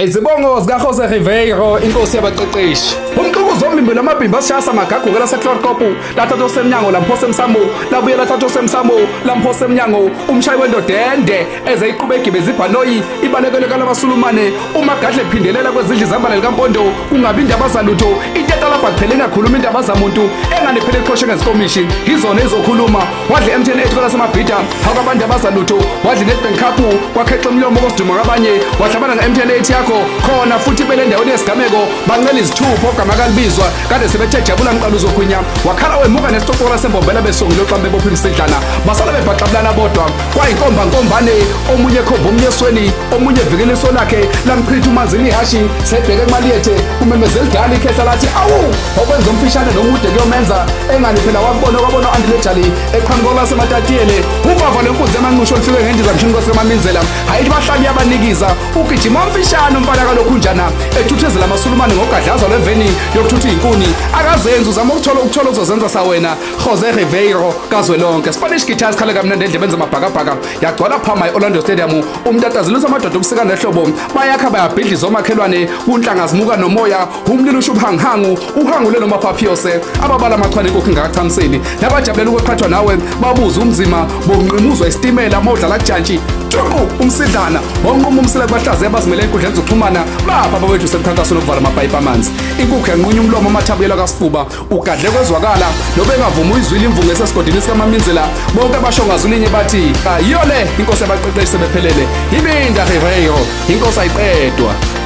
Izibongo zikaJose Riveiro, inkosi yabaqeqeshi. Umxukuzi ombimbela amabhimba asishaya amagaguke laseChlorkop, lathatha osemnyango lamphosa emsamo, labuye lathatha osemsamo, lamphosa emnyango, umshayi wendodende eze iqhube egibeza ibhanoyi, ibalekele kalamasulumane, uma gadle phindelela kwezidli zambane likaMpondo, kungabi indaba zalutho, inteta lapha kuphela ingakhuluma indaba zamuntu, engane phela iqhoshe ngezikomishi, yizona ezokhuluma, wadla i-MTN 8 kwelasemabhida hawukabantu abazalutho wadla i-Nedbank Cup kwakhexa umlomo kosiduma kwabanye wahlabana nge-MTN 8 yakho khona futhi bele endaweni yesigameko bancela izithupha ogama kalibizwa kade sebethe jabula mqala uzokhwinya wakhala wemuka nesitokora sembombela besongile oxambe bopha imsidlana basala bebhaxabulana bodwa kwayinkomba nkombane omunye ekhomba omunye esweni omunye evikela iso lakhe lamchitha umanzini ihashi sebheke kumaliyethe kumemezela idala ikhehla lathi awu okwenza omfishane nomude kuyomenza engani phela wakubona kwabona u-andile jali eqhamuka kwasematatiyele ubava lenkunzi emanqusho olufike ngendiza mshini kwasemaminzela hayithi bahlabi yabanikiza ugijima omfishane umfana kalokhunjana ethuthezela amasulumane ngogadlaza lweveni yokuthutha iy'nkuni akazenzi uzama ukuthola ukuthola uzozenza sawena Jose Riveiro kazwelonke Spanish guitar sikhale kamnandi endlebeni zamabhakabhaka yagcwala phama e-Orlando Stadium umtatazilisa amadoda ubusika nehlobo bayakha bayabhidliza omakhelwane kunhlanga zimuka nomoya umlilo usho ubuhanguhangu uhangule noma phaphiyose ababala amachwane inkukhu ingakachamiseli nabajabulela ukuqhathwa nawe babuze umzima bokunqimuzwa isitimela uma udlala kujantshi tuqu umsidlana wonquma umsila kubahlaziya abazimele enkundleni zokuxhumana bapha abawethu semkhankasweni wokuvala amapayipi amanzi inkukhu yanqunya umlomo amathabuyela kasifuba ugadle kwezwakala nobengavuma uyizwile imvunge esesigodini sikamaminzela bonke abasho ngazulinye bathi yiyo le inkosi yabaqeqeshi sebephelele ibinda Riveiro inkosi ayiqedwa.